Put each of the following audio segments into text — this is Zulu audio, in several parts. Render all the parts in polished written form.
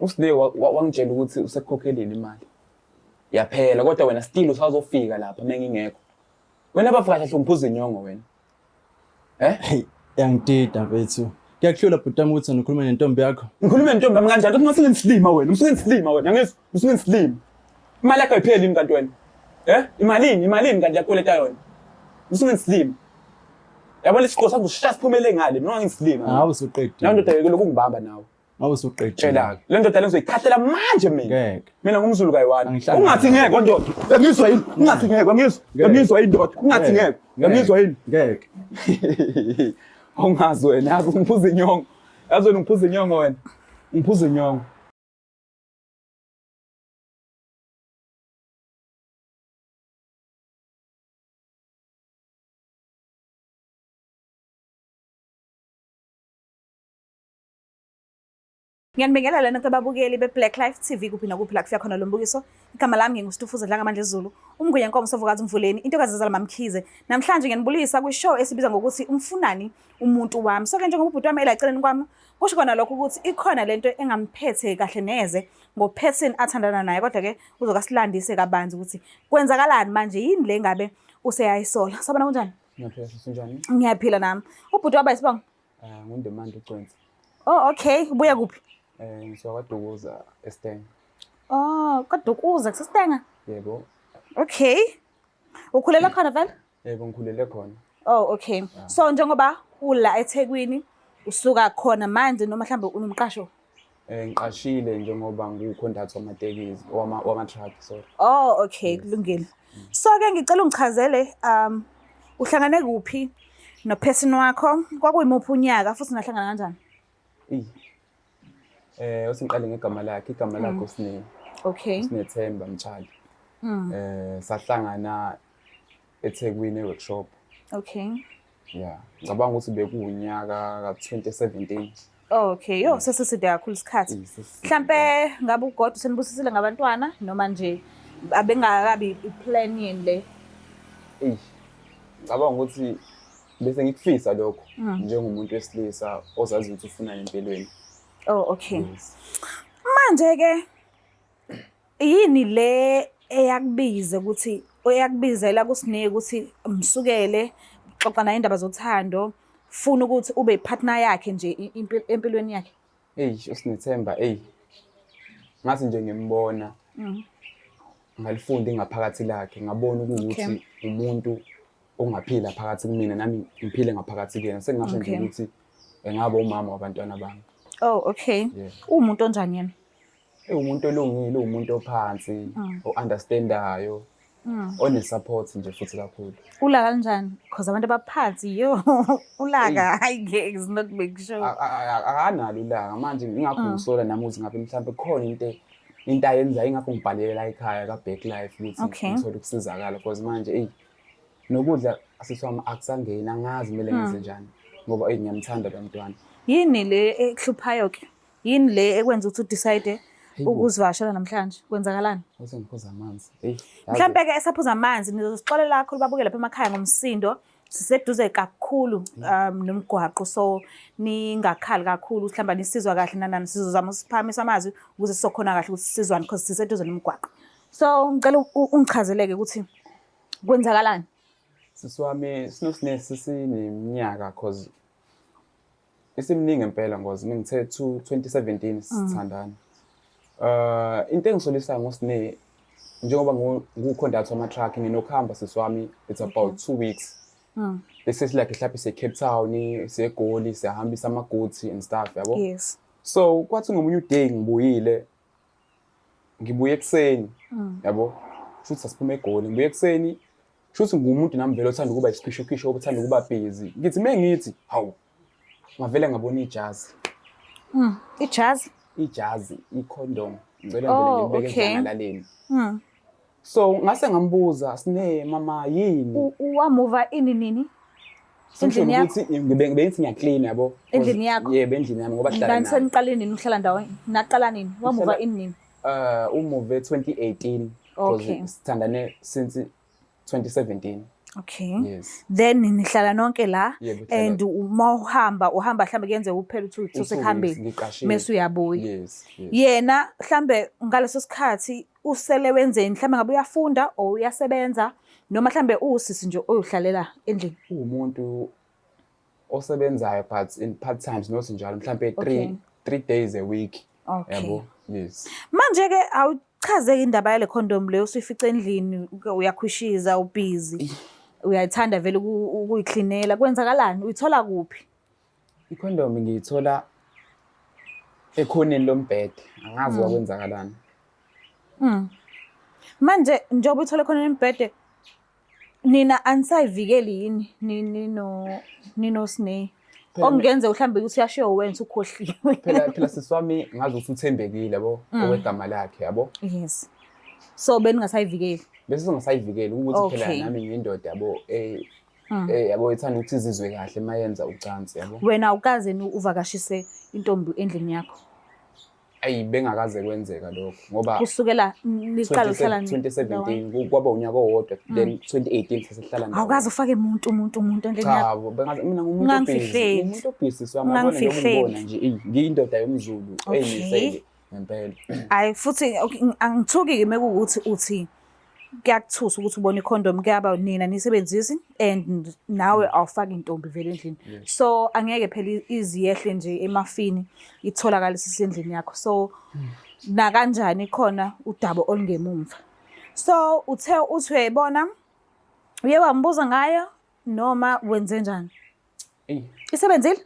USne wangitshela ukuthi usekukhokhelile imali. Yaphela kodwa wena still usazofika lapha mengingekho. Wena bafika kahle ungiphuza inyongo wena. Eh? Hey, yangidida mfethu. Kuyakuhlula bhuti wami ukuthi ukhuluma nentombi yakho. Ngikhuluma nentombi yami kanjani? Uthi ngase ngisilima wena, usuke ngisilima wena, angizwa, usuke ngisilima. Imali yakho ayipheli yini kanti wena? Eh? Imalini? Imalini kanti yakweleta yona? Usuke ngisilima. Yabona isiqo sakho sishaya siphumele ngale, mina ngisilima. Hawu usuqedile. Nawe ndoda yeke lokhu ngibamba nawe. Ngabe usuqedile. Tshela-ke. Le ndoda le ngizoyikhahlela manje mina. Ngeke. Mina ngumZulu kayi-one. Angihlangani. Ungathi ngeke ndoda. Uyangizwa yini? Ungathi ngeke, uyangizwa? Ngeke. Uyangizwa yini ndoda? Ungathi ngeke. Uyangizwa yini? Ngeke. Ungazi wena, yazi ungiphuza inyongo. Yazi wena ungiphuza inyongo wena. Ungiphuza inyongo. Ngiyanibingelela nonke ababukeli be-Black Life TV kuphi nakuphi la kufika khona lo mbukiso. Igama lami nginguStufuza Dlangamandla Zulu, umngwenya nkomo sovukazi umvuleni, intokazi ezala mamkhize. Namhlanje ngiyanibulisa kwi-show esibiza ngokuthi umfunani umuntu wami. So ke njengoba ubhuti wami ela eceleni kwami, kusho kona lokho ukuthi ikhona lento engamphethe kahle neze ngo-person athandana naye, kodwa ke uzokasilandise kabanzi ukuthi kwenzakalani manje, yini le ngabe useyayisola. Sabona kunjani? Ngiyaphila sisi unjani? Ngiyaphila nami. Ubhuti waba isibongo? Eh nguNdimande uCwensi. Oh okay, ubuya kuphi? Eh ngisuka kwaDukuza eStenga. Oh, kwaDukuza kuseStenga. Yebo. Okay. Ukhulela khona vele? Yebo ngikhulele khona. Oh okay. So njengoba ula eThekwini usuka khona manje noma mhlambe unomqasho? Eh ngiqashile njengoba ngiwukhondathi wamatekisi wama wama truck sorry. Oh okay, kulungile. So ke ngicela ungichazele uhlangane kuphi no person wakho kwakuyimuphi unyaka futhi nahlangana kanjani? Eyi. Eh usingiqale ngegama lakhe, igama lakhe uSine. Okay. Sinethemba Mtshali. Eh sahlangana eThekwini e-workshop. Okay. Yeah. Ngicabanga ukuthi bekuwunyaka ka-2017. Oh, okay. Yo, sesiside kakhulu isikhathi. Yes, sesiside. Mhlampe ngabe uGod usenibusisile ngabantwana noma nje abengakabi i-plan yeni le. Eyi. Ngicabanga ukuthi bese ngikufisa lokho njengomuntu wesilisa ozazi ukuthi ufunani empilweni. Oh, okay. Yes. Manje ke yini le eyakubiza ukuthi eyakubizela kuSine ukuthi msukele xoxa naye indaba zothando funa ukuthi ube i-partner yakhe nje empilweni yakhe? Eyi, uSinethemba, eyi. Ngathi nje ngimbona. Ngalifunda ingaphakathi lakhe, ngabona ukuthi umuntu ongaphila phakathi kumina nami ngiphile ngaphakathi kuyena. Sengingasho nje ukuthi engaba umama wabantwana bami. Oh, okay. Yeah. Uwumuntu onjani yena? Uwumuntu olungile, uwumuntu ophansi, o-understandayo, one-support nje futhi kakhulu. Ulaka kanjani? Because abantu abaphansi yo ulaka hayi ngeke is not make sure. Akanalo ulaka manje ingakho ngisola nami ukuthi ngabe mhlawumbe khona into ayenzayo ingakho ngibhalela ekhaya ka-Back Life ukuthi ngithole ukusizakala because manje eyi nokudla sisi wami akusangeni angazi kumele ngenze njani ngoba eyi ngiyamthanda lo mntwana. Yini le ekuhluphayo ke? Yini le ekwenza ukuthi udecide ukuzivakashela namhlanje? Kwenzakalani? Bese ngiphuza amanzi. Eyi. Mhlampe ke esaphuza amanzi nizosixolela kakhulu babuke lapha emakhaya ngomsindo. Siseduze kakhulu nomgwaqo so ningakhali kakhulu mhlawumbe nisizwa kahle nanani sizozama usiphakamisa amazwi ukuze sizokhona kahle ukuthi sisizwane because siseduze nomgwaqo. So ngicela ungichazeleke ukuthi kwenzakalani? Sisi wami sinoSine sisineminyaka cause isiminingi impela ngoba ngithe 2017 sithandana. Into engisolisayo ngoSine njengoba ngiwukhondathi wama-truck nginokuhamba sisi wami it's about 2 weeks. Bese like mhlawumbe siye Cape Town, siye eGoli, siyahambisa ama-goods and stuff yabo. Yes. So kwathi ngomunye uday ngibuyile ngibuye ekuseni yabo. Futhi sasiphuma eGoli, ngibuye ekuseni shuthi ngumuntu nami vele othanda ukuba isikhwishikhwishi othanda ukuba busy. Ngithi mengithi hawu ngavele ngabona ijazi. Ijazi? Ijazi, i-condom. Ngicela ngivele ngilibeke edlangalaleni. So ngase ngambuza Sine mama yini? Wamuva ini nini? Endlini yakho? Ukuthi ngibe ngithi ngiyaklina yabo. Endlini yakho? Yebo endlini yami ngoba sihlala naye. Seniqale nini uhlala ndawonye? Naqala nini? Wamuva ini nini? Umuve 2018 because sithandane since 2017. Okay. Yes. Then nihlala nonke la Yebo, sihlala- and uma uhamba uhamba mhlambe kuyenzeka uphele u-2 weeks U-two weeks, usekuhambeni ngiqashile. mese uyabuya. Yes. Yena mhlambe ngaleso sikhathi usele wenzeni mhlambe ngabe uyafunda or uyasebenza noma mhlambe uwusisi nje oyohlalela endlini. Uwumuntu osebenzayo but in part times, not njalo, mhlambe 3 3 days a week. Yabo, yes. Manje ke awuchazeke indaba yale condom leyo usuyifica endlini, uyakhwishiza, ubhizi. Uyayithanda vele ukuyiklinela. Kwenzakalani? Uyithola kuphi? Ikhondomu ngiyithola ekhoneni lombhede, angazi wakwenzakalani. Manje njengoba uyithole khona embhede, nina anisayivikeli yini nino Sne? Okungenzeka mhlawumbe ukuthi uyashiya wena usukhohliwe. Phela sisi wami, ngazi ukuthi uthembekile, yabo, okwegama lakhe, yabo. Yes. So beningasayivikeli. Bese singasayivikeli ukuthi phela nami ngiyindoda, yabo, yabo, ethanda ukuthi izizwe kahle mayenza ucansi, yabo. Wena awukaze uvakashise intombi endlini yakho? Ayi, bengakaze kwenzeka lokho ngoba Kusukela niqala ukuhlala 2017 kwaba unyaka owodwa, then 2018 sesihlala ndawonye. Awukaze ufake umuntu endlini yakho? Cha bo, bengaze mina ngumuntu obhizi, Ungangifihleli. ngumuntu obhizi swami, yabona njengoba Ungangifihleli. ungibona nje, eyi, ngiyindoda yomZulu eyimisele ngempela. Hayi futhi okay, angithuki-ke mekuwukuthi uthi kuyakuthusa ukuthi ubone ikhondomu, kuyaba nina nisebenzisi and nawe awufaki intombi vele endlini. So angeke phela iziyehle nje emafini itholakale isisendlini yakho. So nakanjani khona udaba olungemumva. So uthe uthi uyayibona, uye wambuza ngayo noma wenze njani? Eyi, Isebenzile?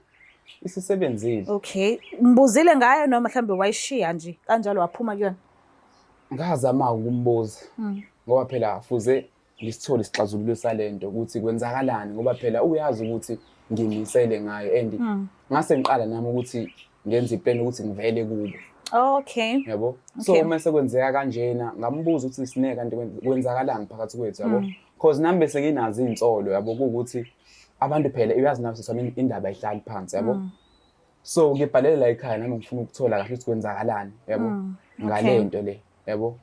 Isisebenzile. Okay. Umbuzile ngayo noma mhlambe wayishiya nje kanjalo waphuma kuyona? Ngazama ukumbuza ngoba phela fuze ngisithole isixazululo salento ukuthi kwenzakalani, ngoba phela uyazi ukuthi ngimisele ngayo and ngase ngiqala nami ukuthi ngenze iplan ukuthi ngivele kubo. Yabo, so uma sekwenzeka kanjena ngambuza ukuthi Sine, kanti kwenzakalani phakathi kwethu, yabo, cause nami bese nginazo iy'nsolo, yabo, kuwukuthi abantu phela uyazi nawe sisami indaba ayihlali phansi, yabo. So ngibhalele la ekhaya nami ngifuna ukuthola kahle ukuthi kwenzakalani, yabo, ngale nto le, yabo.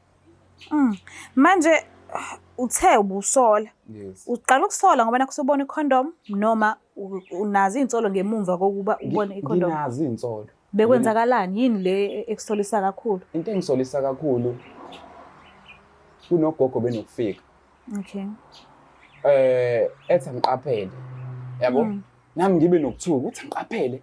Manje uthe ubusola. Yes. Uqala ukusola ngoba nakho usubona icondom noma unazo iy'nsolo ngemumva kokuba ubone icondom? Nginazo iy'nsolo. Bekwenzakalani? Yini le ekusolisa kakhulu? Into engisolisa kakhulu, kunogogo benokufika ethi angiqaphele, yabo, nami ngibe nokuthuka ukuthi angiqaphele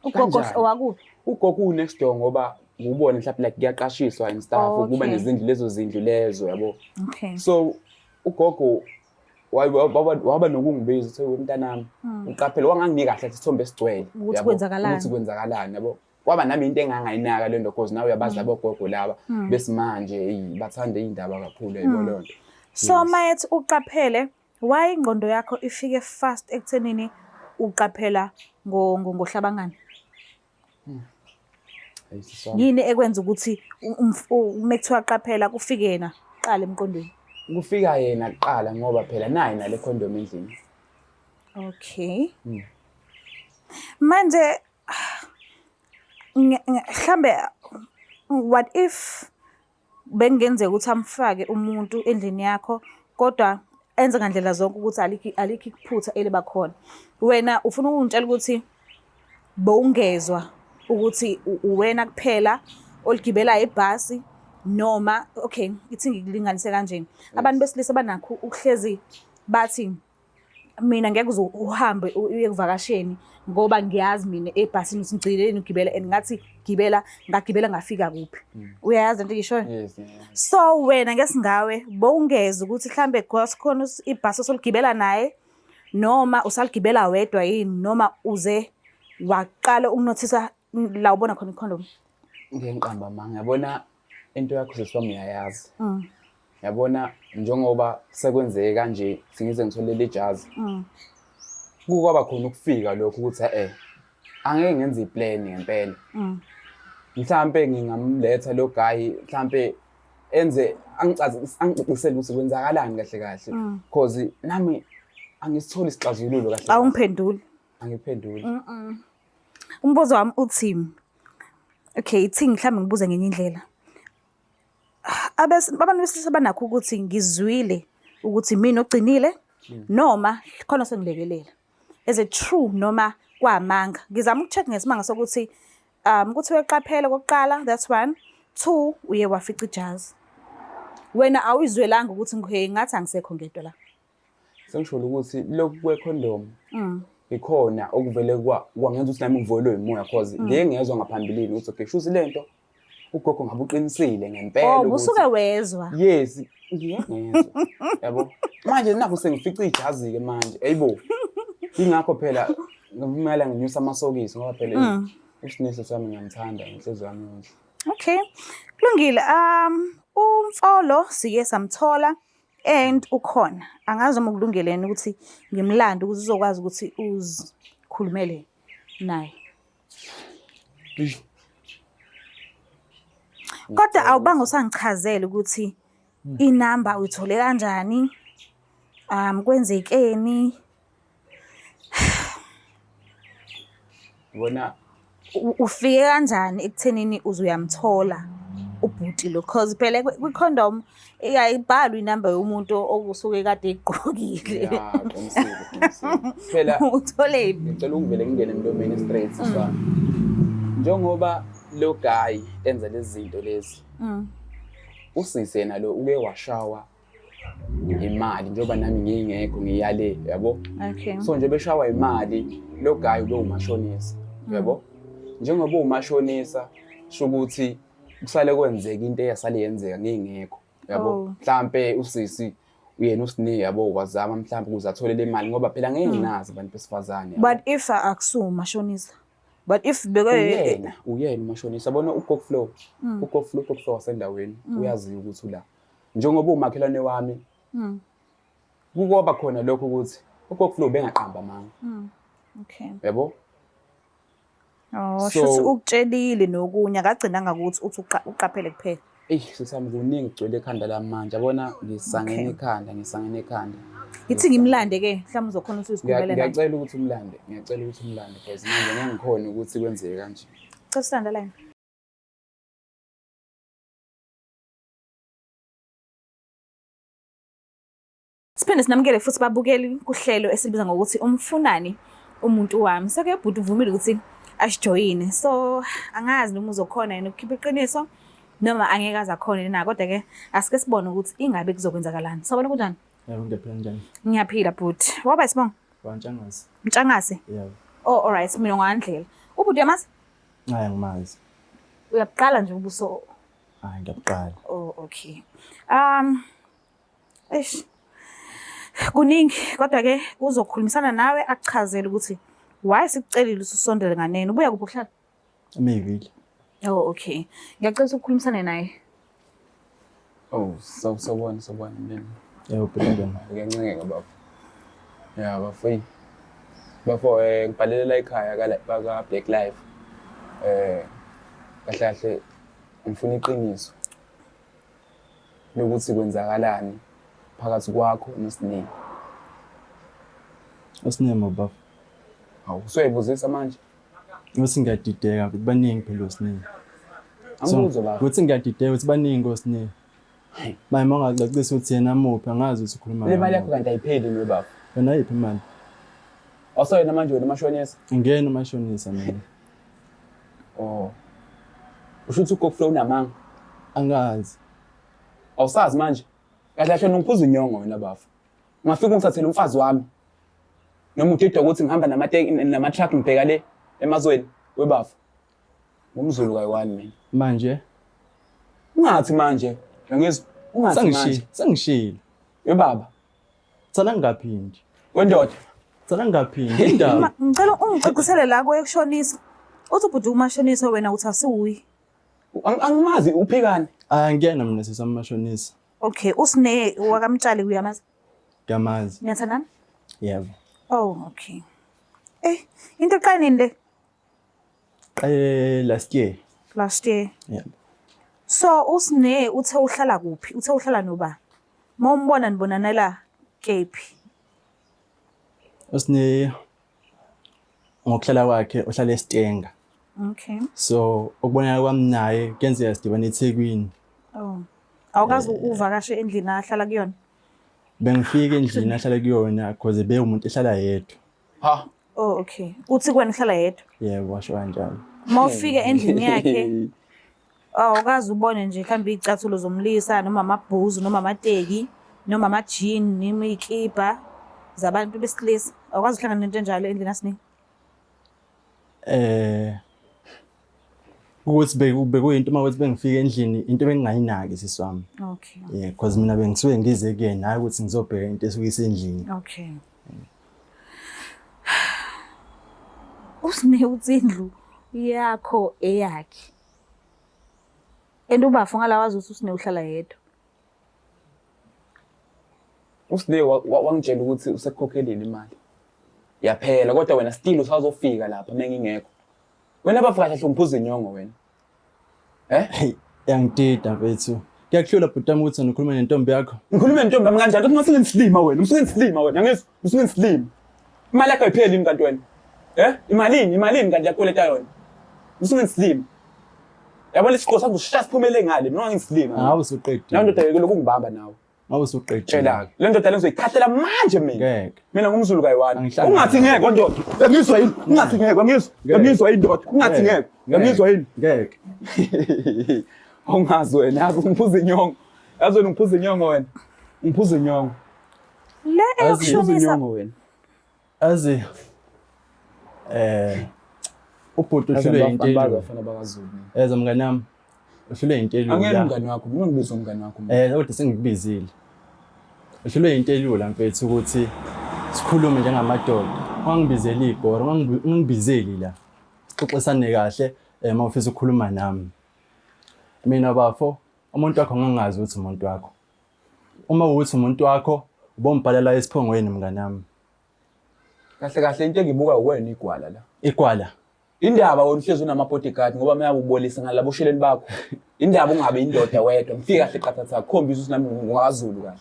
Ugogo kanjani? owakuphi? Ugogo u-next door, ngoba ngubone mhlawumbe like kuyaqashiswa and stuff, kuba nezindlu, lezo zindlu lezo, yabo. So ugogo waba nokungibiza uthe, "Mntanami, uqaphele." Wanganginika kahle isithombe esigcwele, Ukuthi yabo, kwenzakalani. ukuthi kwenzakalani, yabo. Kwaba nami into engangayinaka le nto, cause nawe uyabazi labo gogo laba besimanje, eyi, bathanda iy'ndaba kakhulu, yayibona leyo nto. So mayethi uqaphele, why ingqondo yakho ifike fast ekuthenini uqaphela ngohlabangane? Eyi, sisi wami. Yini ekwenza ukuthi uma kuthiwa qaphela kufike yena kuqala emqondweni? Kufika yena kuqala ngoba phela naye nale condom endlini. Okay. Manje mhlambe what if bekungenzeka ukuthi amfake umuntu endlini yakho kodwa enze ngandlela zonke ukuthi alikho iphutha eliba khona. Wena ufuna ukungitshela ukuthi bowungezwa ukuthi uwena kuphela oligibela ibhasi noma, okay, ithi ngikulinganise kanjeni. Abantu besilisa banakho ukuhlezi bathi, "Mina ngeke uze uhambe uye ekuvakasheni ngoba ngiyazi mina ebhasini ukuthi ngigcineleni ugibela and ngathi gibela ngagibela ngafika kuphi." Uyayazi into engishoyo? Yes, yeah. So wena ngesingawe bowungeza ukuthi mhlambe khona ibhasi osoligibela naye noma usaligibela wedwa yini, noma uze waqala ukunothisa la ubona khona ikhondomu? Ngeke ngiqamba amanga, yabona into yakho sisi wami uyayazi. Yabona njengoba sekwenzeke kanje, singize ngitholele ijazi. Kukwaba khona ukufika lokho ukuthi angeke ngenze iplan ngempela. Mhlambe ngingamletha lo guy, mhlambe enze angicaze angicacisele ukuthi kwenzakalani kahle kahle, cause nami angisitholi isixazululo kahle kahle. Awungiphenduli. Angiphenduli. Umbuzo wami uthi, okay, ithi mhlawumbe ngibuze ngenye indlela. Abantu besilisa banakho ukuthi ngizwile ukuthi mina ogcinile. Noma khona sengilekelela. Is it true noma kwamanga? Ngizama ukucheck ngesimanga sokuthi kuthiwe qaphela kokuqala, that's one. Two, uye wafica ijazi. Wena awuyizwelanga ukuthi ngathi angisekho ngedwa la. Sengisholo ukuthi lokhu kwe-condom ikhona okuvele kwangenza ukuthi nami ngivukelwe umoya cause ngeke ngezwa ngaphambilini ukuthi okay shuthi lento ugogo ngabe uqinisile ngempela. Oh, usuke wezwa. Yes, ngike ngezwa. Yabo. Manje nakho sengifica ijazi ke manje. Ayibo. Ingakho phela ngimela nginyusa amasokisi ngoba phela uSinise sami ngiyamthanda ngenhliziyo yami yonke. Okay. Kulungile. Umfolo sike samthola and ukhona. Angazi noma ukulungele yini ukuthi ngimlande ukuze uzokwazi ukuthi uzikhulumele naye. Kodwa awubange usangichazela ukuthi inamba uyithole kanjani? Kwenzekeni? Bona Ufike kanjani ekuthenini uze uyamthola ubhuti lo? Cause phela kwi-condom ayibhalwa inamba yomuntu okusuke kade eyigqokile. Ya, qinisile, qinisile. Phela Utholephi? Ngicela ukuvele ngingene emlomeni straight siswami. Njengoba lo guy enza lezi zinto lezi. Usisi yena lo uke washawa imali njengoba nami ngingekho ngiyale yabo. So nje beshawa imali lo guy ube umashonisa yabo. Njengoba uwumashonisa sho ukuthi kusale kwenzeka into eyasale yenzeka ngingekho yabo. Mhlambe usisi uyena uSine yabo wazama mhlambe ukuze athole le mali ngoba phela ngeke nginazi abantu besifazane. But if akusuwu mashonisa, but if beke Uyena umashonisa yabona uGog Flow. uGog Flow, uGog Flow wasendaweni uyaziwa ukuthi ula. Njengoba umakhelwane wami kukoba khona lokho ukuthi uGog Flow bengaqamba amanga. Yabo? Oh, So shuthi ukutshelile nokunye akagcinanga ukuthi uthi uqaphele kuphela. Eish, sisami kuningi kugcwele ekhanda lami manje. Yabona ngisangene ekhanda, ngisangene ekhanda. Ngithi ngimlande ke, mhlawumbe uzokhona ukuthi uzikhulumele naye. Ngiyacela ukuthi umlande, ngiyacela ukuthi umlande because manje ngeke ngikhone ukuthi kwenzeke kanje. Cela usilande la. Siphinde sinamukele futhi babukeli kuhlelo esilibiza ngokuthi umfunani umuntu wami. Seke bhuti uvumile ukuthi asijoyine. So angazi noma uzokhona yena ukukhipha iqiniso noma angeke aze akhone na, kodwa ke asike sibone ukuthi ingabe kuzokwenzakalani. Sawubona, kunjani? Yebo, ngiyaphila, njani? Ngiyaphila bhuti. Waba isibongo? Wantshangase. Mtshangase? Yebo. Oh, all right, mina ngwandlela. Ubhuti uyamazi? Hayi, angimazi. Uyaqala nje ubuso? Hayi, ngiyabuqala. Oh, okay. Eish. Kuningi kodwa ke uzokhulumisana nawe akuchazele ukuthi why sikucelile ukuthi usondele nganeno. Ubuya kuphi ukuhlala? Mayville. Oh, okay. Ngiyacela ukuthi ukukhulumisane naye. Oh, so sawubona, sawubona mina. Yebo, bhuti njani? Ngiyancengeka bafo. Ya bafo. Eyi. Bafo ngibhalelela ekhaya ka Black Life. Kahle kahle ngifuna iqiniso lokuthi kwenzakalani phakathi kwakho noSine. USine bafo. Hawu, usuyayibuzisa manje. Uthi ngiyadideka ukuthi baningi phela oSine. Angikuzwa bafo. Uthi ngiyadideka ukuthi baningi oSine. Manje uma ungacacisa ukuthi yena muphi angazi ukuthi ukhuluma Le mali ngani. yakho kanti ayipheli no bafo. Wena yiphi imali? Awusayena manje wena umashonisa. Ngiyena umashonisa mina. Oh. Usho ukuthi uGog Flow unamanga? Angazi. Awusazi manje? Kahle kahle ungiphuza inyongo wena bafo. Ungafika ungithathele umfazi wami. Noma udidwa ukuthi ngihamba nama-truck ngibheka le emazweni webafo. NgumZulu kayi-one mina. Manje? Ungathi manje. Uyangizwa? Ungathi manje. Sengishilo, sengishilo. Webaba. Tsala ngingaphindi. Wendoda. Tsala ngingaphindi indaba. Ngicela ungicacisele la kwekushonisa. Uthi ubhuti umashonisa wena uthi asiwuyi. Angimazi uphikani. Angiyena mina sisi amashonisa. Okay, uSine wakaMtshali uyamazi? Ngiyamazi. Niyathandana? Yebo. Oh, okay. Into eqale nini le? Last year. Last year. Yeah. So uSine uthe uhlala kuphi? Uthe uhlala noba? Mawumbona nibonanela kephi? USine ngokuhlala kwakhe uhlala eStenga. Okay. So ukubonana kwami naye kuyenzeka sidibane eThekwini. Oh. Awukazi uvakashe endlini ahlala kuyona? Bengifika endlini ahlala kuyona cause bewumuntu ehlala yedwa. Ha. Oh okay. Uthi kuwena uhlala yedwa. Yebo, washo kanjalo. Uma ufika endlini yakhe awukaze ubone nje mhlawumbe iy'cathulo zomlisa noma amabhuzu noma amateki noma ama-jean noma iy'kibha zabantu besilisa. Awukaze uhlangane nento enjalo endlini yasiningi. Eh ukuthi bekuyinto uma ukuthi bengifika endlini into ebengingayinaki sisi wami. Okay. Yeah, because mina bengisuke ngize kuyena hayi ukuthi ngizobheka into esuke isendlini. Okay. Usine uthi indlu yakho eyakhe. And ubafo ngalawazi ukuthi usine uhlala yedwa. USne wangitshela ukuthi usekukhokhelile imali. Yaphela kodwa wena still usazofika lapha mengingekho. Wena bafika kahle ungiphuza inyongo wena. Eh? Hey, yangidida mfethu. Kuyakuhlula bhuti wami ukuthi ukhuluma nentombi yakho. Ngikhuluma nentombi yami kanjani? Uthi ngasuke ngisilima wena, usuke ngisilima wena, angizwa, usuke ngisilima. Imali yakho ayipheli yini kanti wena? Eh? Imalini? Imalini kanti yakweleta yona? Usuke ngisilima. Yabona isiqo sakho sishaya siphumele ngale, mina ngisilima. Hawu usuqedile. Nawe ndoda yeke lokhu ungibamba nawe. Ngabe usuqedile. Tshela-ke. Le ndoda le ngizoyikhahlela manje mina. Ngeke. Mina ngumZulu kayi-one. Angihlangani. Ungathi ngeke ndoda. Uyangizwa yini? Ungathi ngeke, uyangizwa? Ngeke. Uyangizwa yini ndoda? Ungathi ngeke. Uyangizwa yini? Ngeke. Awungazi wena, yazi ungiphuza inyongo. Yazi wena ungiphuza inyongo wena. Ungiphuza inyongo. Le Ungiphuza eyokushonisa inyongo wena. Azi eh ubhuti uhlulwe into Angibazi elula. abafana bakaZulu. mina. Eza mngani wami. Uhlulwe into Angiyena elula. umngani wakho, mina ngibiza umngani wakho. mina. Eh kodwa sengikubizile. Uhlulwe into elula mfethu ukuthi sikhulume njengamadoda. Ungangibizeli igora, ungangibizeli la. Sixoxisane kahle eh uma ufisa ukukhuluma nami. Mina bafo umuntu wakho ngangazi ukuthi umuntu wakho. Uma ukuthi umuntu wakho ubombhalela esiphongweni mngani wami. Kahle kahle into engibuka uwena igwala la. Igwala. Indaba wena uhlezi unama-bodyguard ngoba uma ubolisa ngalabo sheleni bakho. Indaba ungabe indoda wedwa. Ngifike kahle qathatha khombisa ukuthi nami ngingakaZulu kahle.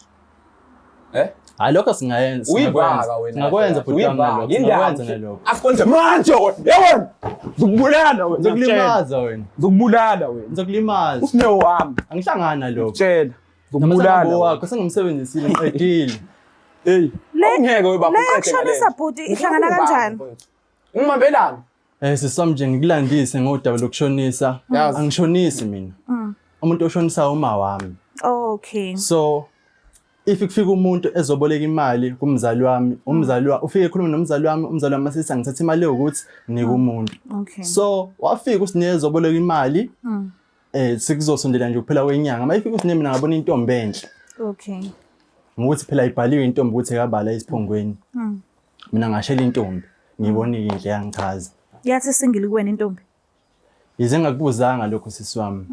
Eh? Hayi lokho singayenza. Uyivaka wena. Singakwenza bhuti wami Uyivaka. nalokho. Indaba. Singakwenza nalokho. Asikwenze manje wena. Yewena. Ngizokubulala wena. Ngizokulimaza wena. Ngizokubulala wena. Ngizokulimaza. Usineo wami. Angihlangani nalokho. Tshela. Noma Ngizokubulala. sengabe wakho sengimsebenzisile ngiqedile. Hey. Le- Awungeke webaba le uqede yokushonisa ngale. bhuti ihlangana kanjani? Ungibambelani? Eh sisami nje ngikulandise ngodaba lokushonisa. Yazi. Angishonisi mina. Umuntu oshonisayo uma wami. Okay. So if kufika umuntu ezoboleka imali kumzali wami, umzali wa ufike ekhuluma nomzali wami, umzali wami masithi angithatha imali yokuthi nginika umuntu. Okay. So wafika uSine ezoboleka imali. Eh sekuzosondela nje ukuphela kwenyanga. Mayifika uSine mina ngabona intombi enhle. Okay. Ngokuthi phela ibhaliwe intombi ukuthi ekabala esiphongweni. Mina ngashela intombi. Ngiyibona inhle yangichaza. Yathi single kuwena intombi. Yize ngakubuzanga lokho sisi wami.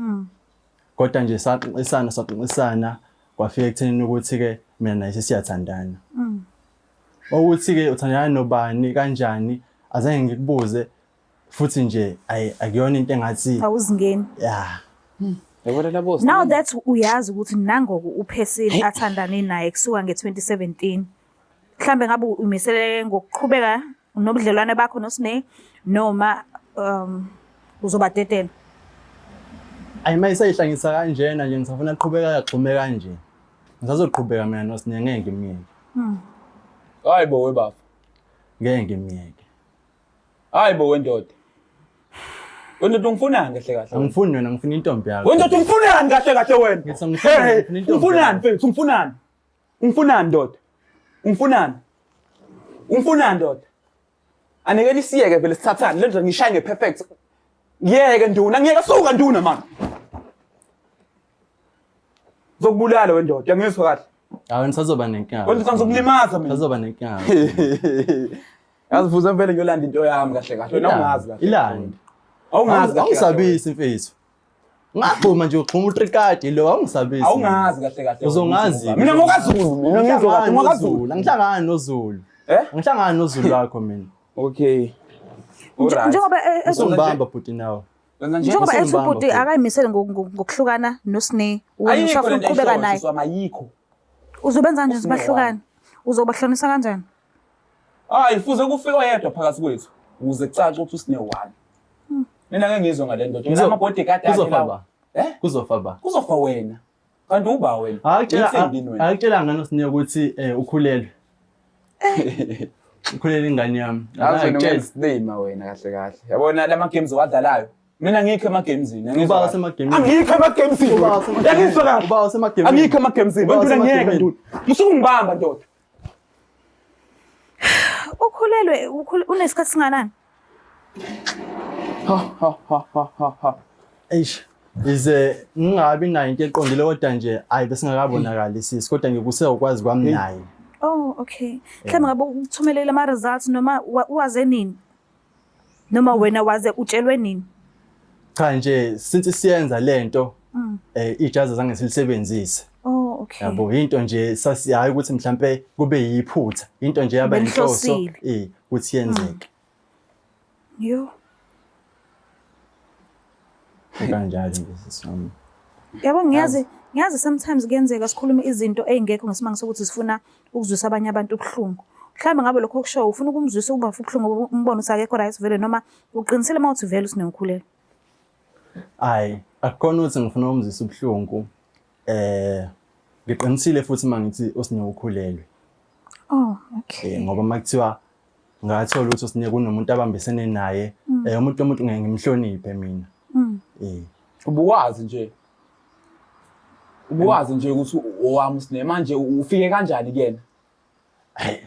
Kodwa nje saxoxisana saxoxisana kwafika ekuthenini ukuthi ke mina naye sesiyathandana. Ukuthi ke uthandana nobani kanjani azange ngikubuze futhi nje ayi akuyona into engathi Awuzingeni. ya Yabona labo. Now that uyazi ukuthi nangoku uphesile athandane naye kusuka nge-2017. Mhlambe ngabe umisele ngokuqhubeka nobudlelwane bakho noSne noma uzobadedela. Ayi mayisayihlangisa kanjena nje ngisafuna aqhubeka agxume kanje. Ngisazoqhubeka mina noSine ngeke ngimyeke. Hayi bo webaba. Ngeke ngimyeke. Hayi bo wendoda. Wendoda ungifunani kahle kahle? Angifuni wena ngifuna intombi yakho. Wendoda ungifunani kahle kahle wena? Ngithi angifuni, Hey, ngifuna intombi ungifunani yakho. mfethu ungifunani? Ungifunani ndoda? Ungifunani? Ungifunani ndoda? Aneke isiyeke vele sithathane le ndoda ngishaye ngeperfect. Ngiyeke nduna, ngiyeke suka nduna man. Ngizokubulala wendoda, uyangizwa kahle. Hayi ngisazoba nenkinga. Wendoda ngizokulimaza mina. Ngisazoba nenkinga. Yazi fuze vele ngiyolanda into yami kahle kahle. Wena awungazi kahle. Ilandi. Awungazi kahle. Awungisabisi mfethu. Ngagxuma nje ugxuma utrikadi lo awungisabisi. Awungazi kahle kahle. Uzongazi. Mina ngokaZulu, mina ngizwa kahle ngokaZulu. Angihlangani noZulu. Eh? Angihlangani noZulu wakho mina. Okay. Alright. Njengoba Usungibamba bhuti nawe. Wenza nje. njengoba ethi Usungibamba ubhuti futhi. akayimisele ngokuhlukana noSne, wena Ayikho usafuna lento ukuqhubeka ayishoyo, naye. sisi wami, ayikho. Uzobenza kanjani uSne bahlukane? Uzobahlonisa kanjani? Hayi, fuze kufike oyedwa phakathi kwethu ukuze kucace ukuthi usine one. Mina ngeke ngizwe ngale ndoda. Mina ama-bodyguard akhe Kuzofa lawa. ba. Eh? Kuzofa ba. Kuzofa wena. Kanti uba wena. Akutshela Uyithembini wena. akutshela ngani uSine ukuthi ukhulelwe. Ukhulelwe ingane yami. Yazi wena Akutshela. ungesilima wena kahle kahle. Yabona lama games owadlalayo. Mina ngikho ema gamesini. Uba wasemagemini. Angikho ema gamesini. Uba wasemagemini. Yangizwa kahle. Uba wasemagemini. Angikho ema gamesini. Uba Wena ngiyeke wasemagemini. ndoda. Musukungibamba ndoda. Ukhulelwe unesikhathi singanani? Ha ha ha ha ha ha. Eish. Ize ngingabi nayo into eqondile kodwa nje ayi besingakabonakali sisi kodwa ngikuse ukwazi kwami naye. Oh, okay. Mhlawumbe ngabe ukuthumelele ama results noma waze nini? Noma wena waze utshelwe nini? Cha nje since siyenza lento ijazi zange silisebenzise. Oh, okay. Yabo into nje sasi hayi ukuthi mhlambe kube yiphutha into nje yaba inhloso Benihlosile. ukuthi yenzeke. Yo. Kanjalo nje sisi wami. Yabo ngiyazi sometimes kuyenzeka sikhulume izinto ey'ngekho ngesimanga sokuthi sifuna ukuzwisa abanye abantu ubuhlungu. Mhlawumbe ngabe lokho okushoyo ufuna ukumzwisa ukuba ubuhlungu umbone ukuthi akekho right vele noma uqinisile uma uthi vele usinenkhulelo. Hayi akukhona ukuthi ngifuna ukumzwisa ubuhlungu. Ngiqinisile futhi mangithi uSine ukhulelwe. Oh, okay. Ngoba makuthiwa ngathola ukuthi uSine kunomuntu abambisene naye, umuntu ngeke ngimhloniphe mina. Ubuwazi nje. Ubuwazi nje ukuthi owami uSine manje ufike kanjani kuyena? Hayi.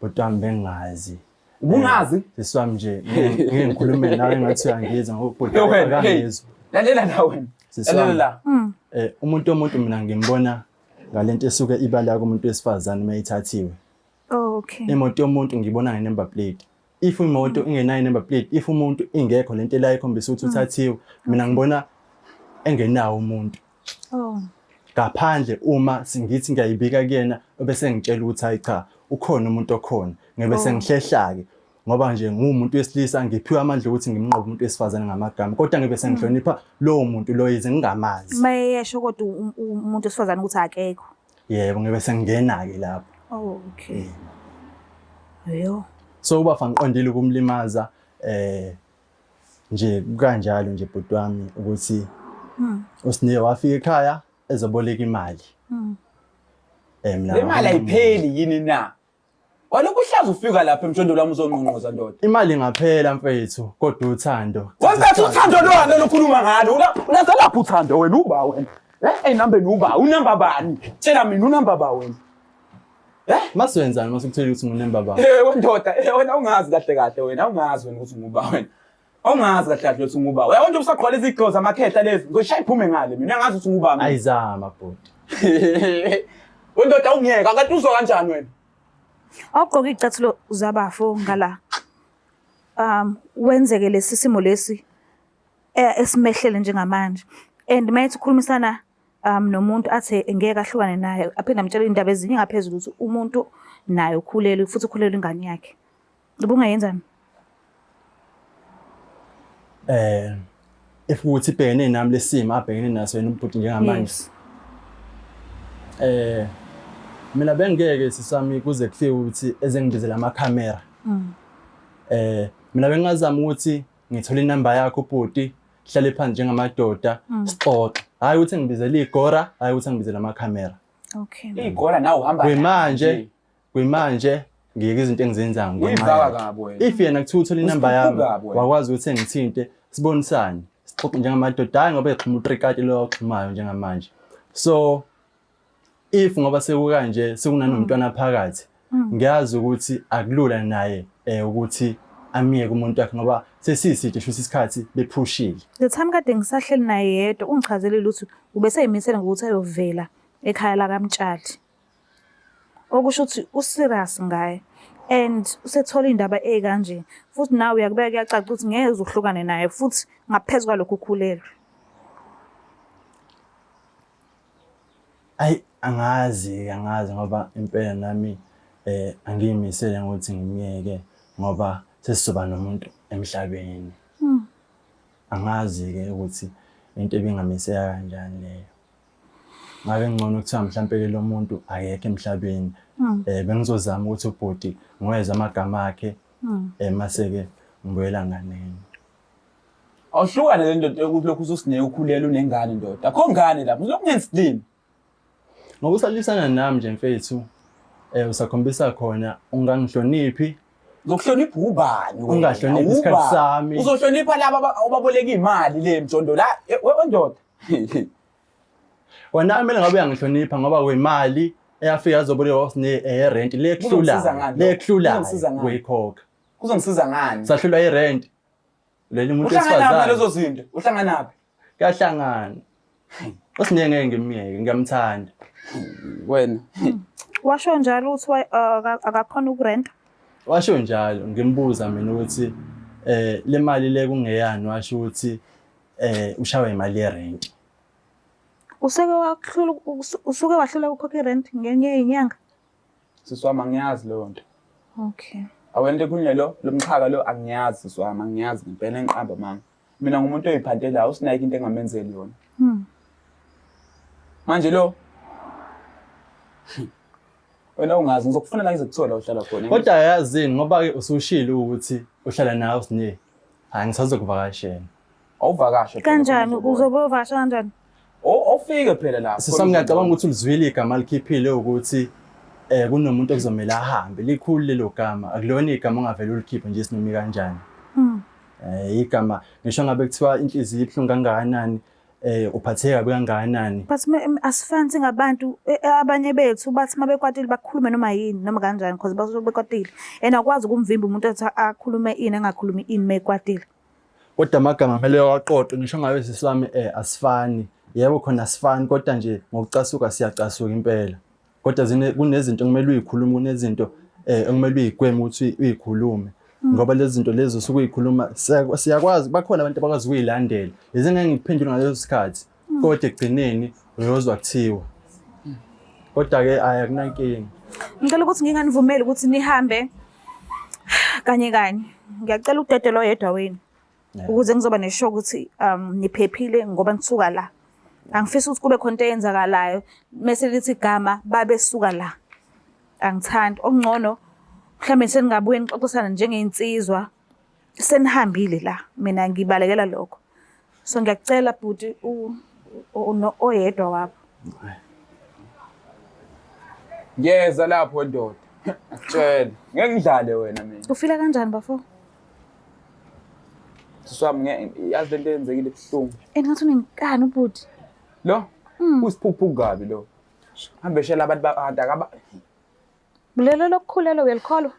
Bhuti wami bengazi. Ubungazi? Sisi wami nje ngeke ngikhulume nawe ngathi uyangizwa ngoba ubhuti Yo wena, hey. akangizwa. Lalela la wena. Sisi Lalela wami. la. Umuntu mina ngimbona ngalento esuke ibala kumuntu wesifazane uma ithathiwe. Oh, okay. Imoto yomuntu ngibona nge-number plate. If imoto ingenayo i-number plate, if umuntu ingekho lento la ikhombisa ukuthi uthathiwe, mina ngibona engenawo umuntu. Oh. Ngaphandle uma singithi ngiyayibika kuyena bese ngitshela ukuthi hayi cha ukhona umuntu okhona ngebe sengihlehla-ke ngoba nje nguwumuntu wesilisa ngiphiwe amandla ukuthi ngimnqobe umuntu wesifazane ngamagama kodwa ngibe sengihlonipha lowo muntu loyo yize ngingamazi. Mayesho kodwa umuntu wesifazane ukuthi akekho. Yebo ngibe sengingena-ke lapho. Oh, okay. Yo. So ubafa ngiqondile ukumlimaza nje kanjalo nje bhuti wami ukuthi uSine wafika ekhaya ezoboleka imali. Mina Le mali ayipheli yini na? Walokhu uhlaza ufika lapha emjondolo wami uzongqongqoza ndoda. Imali ingaphela mfethu kodwa uthando. Wathi uthando lwani lokhuluma ngalo? Ulaza lapho uthando wena uba wena. Enambeni uba, unamba bani? Tshela mina unamba ba wena. Maswenzani masukutshela ukuthi ngunamba ba? Wena ndoda, wena ungazi kahle kahle wena, ungazi wena ukuthi unguba wena. Awungazi kahle kahle ukuthi unguba. Uyabona nje usagqwala izigqoko zamakhehla lezi, ngizoshaya iphume ngale mina, uyangazi ukuthi unguba mina. Ayizama bhuti. Wendoda ungiyeka, kanti uzwa kanjani wena? Awugqoke icathulo zabafo ngala. Wenzeke lesi simo lesi esimehlele njengamanje. And mayethi ukhulumisana nomuntu athe ngeke ahlukane naye, aphinde amtshele indaba ezinye ngaphezulu ukuthi umuntu naye ukhulelwe futhi ukhulelwe ingane yakhe. Ubungayenzani? If ukuthi ibhekene nami lesimo abhekene naso yena ubhuti njengamanje. Mina bengeke sisami kuze kufike ukuthi ezengibizela amakhamera. Mina bengazama ukuthi ngithole inamba yakho ubhuti, hlale phansi njengamadoda, sixoxe. Hayi ukuthi ngibizele igora, hayi ukuthi ngibizele amakhamera. Okay. Igora nawe uhamba. Kuyimanje ngiyeke izinto engizenzayo ngenxa Uyivaka yakhe. kabi wena. If yena kuthiwa uthole inamba yami, Usikhuphuka kabi wena. wakwazi ukuthi engithinte, sibonisane, sixoxe njengamadoda, hayi ngoba exhuma utrikati lo oxhumayo njengamanje. So if ngoba sekukanje sekunanomntwana phakathi, ngiyazi ukuthi akulula naye ukuthi amiyeke umuntu wakhe ngoba sesiside shuthi isikhathi bephushile. The time kade ngisahleli naye yedwa ungichazelile ukuthi ubeseyimisele ngokuthi ayovela ekhaya lakaMtshali. Okusho ukuthi userious ngaye and usethola indaba ekanje futhi nawe uyakubeka kuyacaca ukuthi ngeke uze uhlukane naye futhi ngaphezu kwalokho ukhulelwe. Ayi angazi ngoba impela nami angiyimisele ngokuthi ngimyeke ngoba sesizoba nomuntu emhlabeni. Angazi ke ukuthi into ebingamiseka kanjani leyo. Ngabe ngcono kuthiwa mhlampe ke lo muntu akekho emhlabeni. Bengizozama ukuthi ubhuti ngiweze amagama akhe mase ke ngibuyela nganeni. Awuhlukane le ndoda yokuthi lokhu ususineke ukhulele unengane ndoda. Akho ngane lapho, uzokhu ngensilimi. Ngoba usalwisana nami nje mfethu, usakhombisa khona ungangihloniphi. Uzokuhlonipha ubani wena? Ungahloniphi isikhathi Ubani? sami. Uzohlonipha laba obaboleka imali le mjondo la we ndoda. Wena kumele ngabe uyangihlonipha ngoba wemali eyafika yazobolekwa usine rent le Kuzongisiza kuhlula ngani le lokho? kuhlula Kuzongisiza ngani? kuyikhokha. Kuzongisiza ngani? Sahlulwa irent. Leli muntu Uhlanganaphi wesifazane. nalezo zinto? Uhlanganaphi? Kuyahlangana. Usine ngeke ngimyeke ngiyamthanda. Wena. Washo njalo ukuthi akakhona ukurenta. Washo njalo ngimbuza mina ukuthi le mali le kungeyani washo ukuthi ushawe imali yerent. Usuke wahlula usuke wahlula ukukhokha irent ngenye inyanga. Sisi wami angiyazi leyo nto. Okay. Awena into ekhulunywa lo mxhaka lo angiyazi sisi wami angiyazi ngempela engiqamba manga. Mina ngumuntu oyiphantelayo usinayike into engamenzeli yona. Manje lo wena ungazi ngizokufuna la ngizokuthola uhlala khona. Kodwa yazini ngoba ke usushilo ukuthi uhlala nawe usine. Hayi ngisazokuvakashela. Awuvakashe phela, Kanjani uzobona. uzobe uvakasha kanjani? Awufike phela lapho. Sisi wami ngiyacabanga ukuthi ulizwile igama alikhiphile ukuthi kunomuntu okuzomela ahambe. Likhulu lelo gama. Akulona igama ongavele ulikhiphe nje sinoma kanjani. Igama ngisho ngabe kuthiwa inhliziyo ibuhlungu kangakanani, uphatheka kabi kangakanani. But asifani singabantu abanye bethu bathi uma bekwatile bakhulume noma yini noma kanjani because basuke bekwatile. And awukwazi ukumvimba umuntu ethi akhulume ini angakhulumi ini uma ekwatile. Kodwa amagama kumele waqoqe ngisho ngabe sisi wami asifani. Yebo khona asifani kodwa nje ngokucasuka siyacasuka impela. Kodwa kunezinto okumele uyikhulume, kunezinto okumele uyigweme ukuthi uyikhulume. Ngoba lezi zinto lezi usuke uyikhuluma siyakwazi, bakhona abantu abakwazi ukuyilandela. Lezi ngeke ngikuphendule ngaleso sikhathi. Kodwa ekugcineni uyozwa kuthiwa. Kodwa ke ayi akunankinga. Ngicela ukuthi nginganivumeli ukuthi nihambe kanye kanye. Ngiyacela ukudedela oyedwa wenu. Ukuze ngizoba nesure ukuthi niphephile ngoba nisuka la. Angifisi ukuthi kube khona into eyenzakalayo mese lithi igama babesuka la. Angithandi. Okungcono mhlawumbe seningabuye nixoxisane njengey'nsizwa senihambile la. Mina ngibalekela lokho. So ngiyakucela bhuti oyedwa wabo. Ngiyeza lapho ndoda. Akutshele. Ngeke ngidlale wena mina. Ufila kanjani bafo? Sisi wami yazi lento eyenzekile ibuhlungu. And ngathi unenkani ubhuti. Lo usiphukuphuku kabi lo. Hambe shela abantu abantu akaba. Lelo lokukhulelwa uyalikholwa?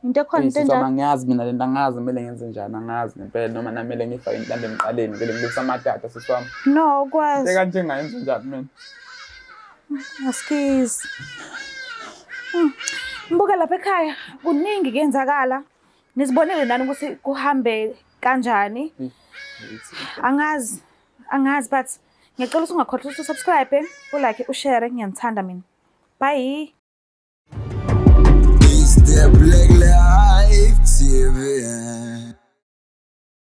Into ekhona into Sisi wami enjalo. angiyazi mina lento angazi kumele ngenze njani angazi ngempela noma namele ngifake intambo emqaleni vele ngilungisa amatata sisi wami. No, ukwazi. Into kanje ngayenza njani mina? Askies. Mbuka lapha ekhaya kuningi kuyenzakala. Nizibonele nani ukuthi kuhambe kanjani? Angazi. Angazi but ngiyacela ukuthi ungakhohlwa ukuthi usubscribe, ulike, ushare, ngiyanithanda mina. Bye.